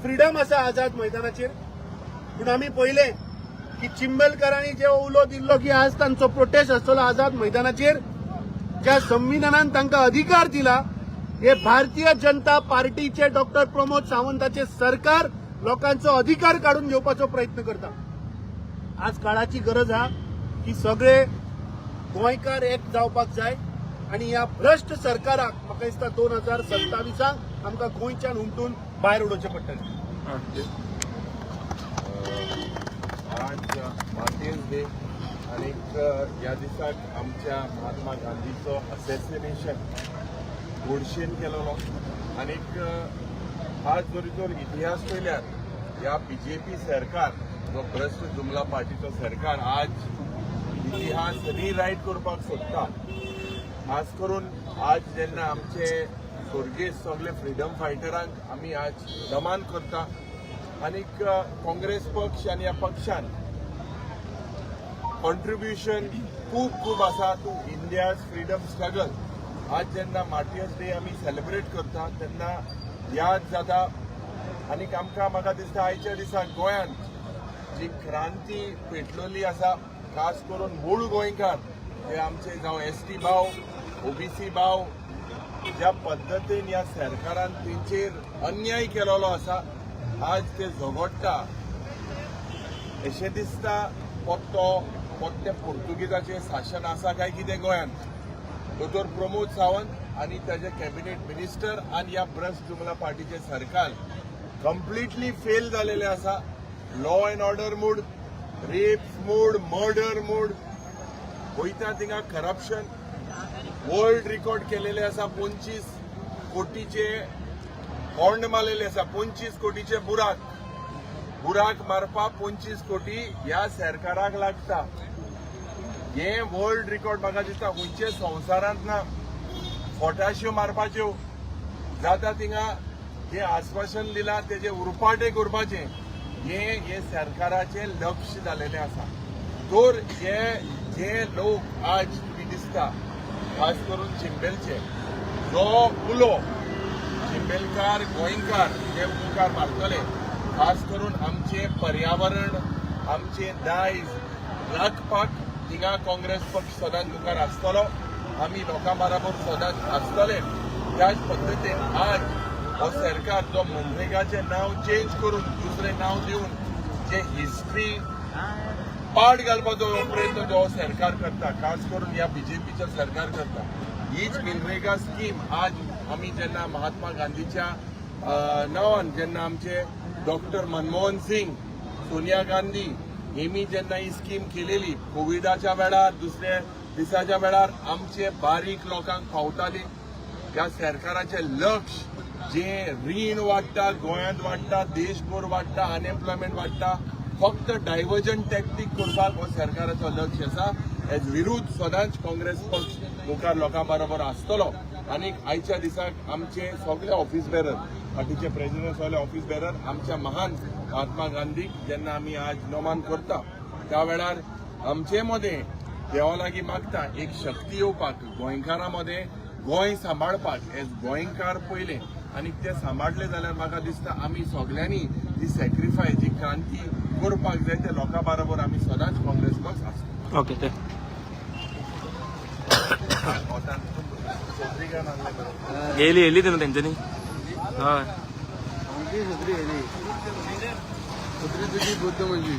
Freedom आसा आझाद मैदानाचेर. पूण आमी पळयलें की चिंबलकरांनी जे उलो दिल्लो की आज तांचो प्रोटेस्ट आसतलो आझाद मैदानाचेर, ज्या संविधानान तांकां अधिकार दिला, हे भारतीय जनता पार्टीचे, डॉक्टर प्रमोद सावंताचे सरकार लोकांचो अधिकार काडून घेवपाचो प्रयत्न करता. आज काळाची गरज आहा की सगळे गोंयकार एक जावपाक जाय आनी ह्या भ्रश्ट सरकाराक म्हाका दिसता 2027 आक आमकां गोंयच्यान हुमटून भायर उडोवचें पडटलें. आज मार्टियर्स डे आनीक ह्या दिसाक आमच्या महात्मा गांधीचो असेसिनेशन गोडशेन केलेलो. आनीक आज जरी तर इतिहास पळयल्यार ह्या बीजेपी सरकार, जो भ्रश्ट जुमला पार्टीचो सरकार, आज इतिहास रिरायट करपाक सोदता. खास करून आज जेन्ना आमचे स्वर्गेस्त सगळे फ्रिडम फायटरांक आमी आज नमान करता आनीक काँग्रेस पक्ष आनी ह्या पक्षान कॉन्ट्रिब्युशन खूब खूब आसा टू इंडियाज फ्रिडम स्ट्रगल. आज जेन्ना मार्टियर्स डे आमी सेलिब्रेट करता तेन्ना याद जाता आनीक आमकां, म्हाका दिसता, आयच्या दिसा गोंयांत जी क्रांती पेटलेली आसा, खास करून मूळ गोंयकार जे आमचे, जावं एसटी भाव, ओबीसी भाव, ज्या पद्दतीन ह्या सरकारान तेंचेर अन्याय केलेलो आसा, आज ते झगडटा. अशें दिसता पोत्तो पोत्ते पोर्तुगीजाचें शासन आसा काय कितें गोंयांत. दोतोर प्रमोद सावंत आनी ताजे कॅबिनेट मिनिस्टर आनी ह्या भ्रश्ट जुमला पार्टीचे सरकार कंप्लिटली फेल जालेले आसा. Law and order mode, rapes mode, murder mode, वयता थिंगा करप्शन वर्ल्ड रिकॉर्ड केलेले आसा. 25 कोटीचे कोंड मारलेले आसा. 25 कोटीचे बुराक, बुराक मारपाक 25 कोटी ह्या सरकाराक लागता. हे वर्ल्ड रिकॉर्ड म्हाका दिसता खंयचे संवसारांत ना. फटाश्यो मारपाच्यो जाता थिंगा, जे आस्वासन दिलां तेजे उरफाटें करपाचें हे हे सरकाराचें लक्ष जालेलें आसा. तर हे जे लोक आज तुमी दिसता, खास करून चिंबेलचे जो उलो, चिंबेलकार गोंयकार जे मुखार मारतले, खास करून आमचे पर्यावरण, आमचे दायज राखपाक थिंगा काँग्रेस पक्ष सदांच मुखार आसतलो. आमी लोकां बराबर सदांच आसतले. त्याच पद्दतीन आज हो सरकार जो मनरेगाचें नांव चेंज करून दुसरें नांव दिवन जे हिस्ट्री पाड घालपाचो हो प्रयत्न जो हो सरकार करता, खास करून ह्या बीजेपीचो सरकार करता, हीच मनरेगा स्कीम आज आमी जेन्ना महात्मा गांधीच्या नांवान, जेन्ना आमचे डॉक्टर मनमोहन सिंग, सोनिया गांधी हेमी जेन्ना ही स्कीम केलेली, कोविडाच्या वेळार, दुसऱ्या दिसाच्या वेळार आमचे बारीक लोकांक पावताली. ह्या सरकाराचें लक्ष जे रीण वाडटा, गोंयांत वाडटा, देशभर वाडटा, अनएम्प्लॉयमेंट वाडटा, फक्त डायवर्जन टॅक्टीक करपाक हो सरकाराचो लक्ष आसा. एज विरुद्ध सदांच काँग्रेस पक्ष मुखार लोकां बरोबर आसतलो. आनी आयच्या दिसाक आमचे सगळे ऑफिस बेरर, पार्टीचे प्रेसिडेंट, सगळे ऑफिस बेरर आमच्या महान महात्मा गांधीक जेन्ना आमी आज नमन करता, त्या वेळार आमचे मदें देवा लागीं मागता एक शक्ती येवपाक गोंयकारां मदें, गोंय सांबाळपाक एज गोंयकार पयलें. आनी ते सांबाळले जाल्यार म्हाका दिसता आमी सगल्यांनी जी सॅक्रिफायस, जी क्रांती करपाक जाय, ते लोकां बरोबर आमी सदांच काँग्रेस पक्ष आसता. ओके ते. येयली येयली ती न्हू तेंच्यांनी, हय. आमची सत्री येयली, सत्री तुजी बुद्ध म्हणजे.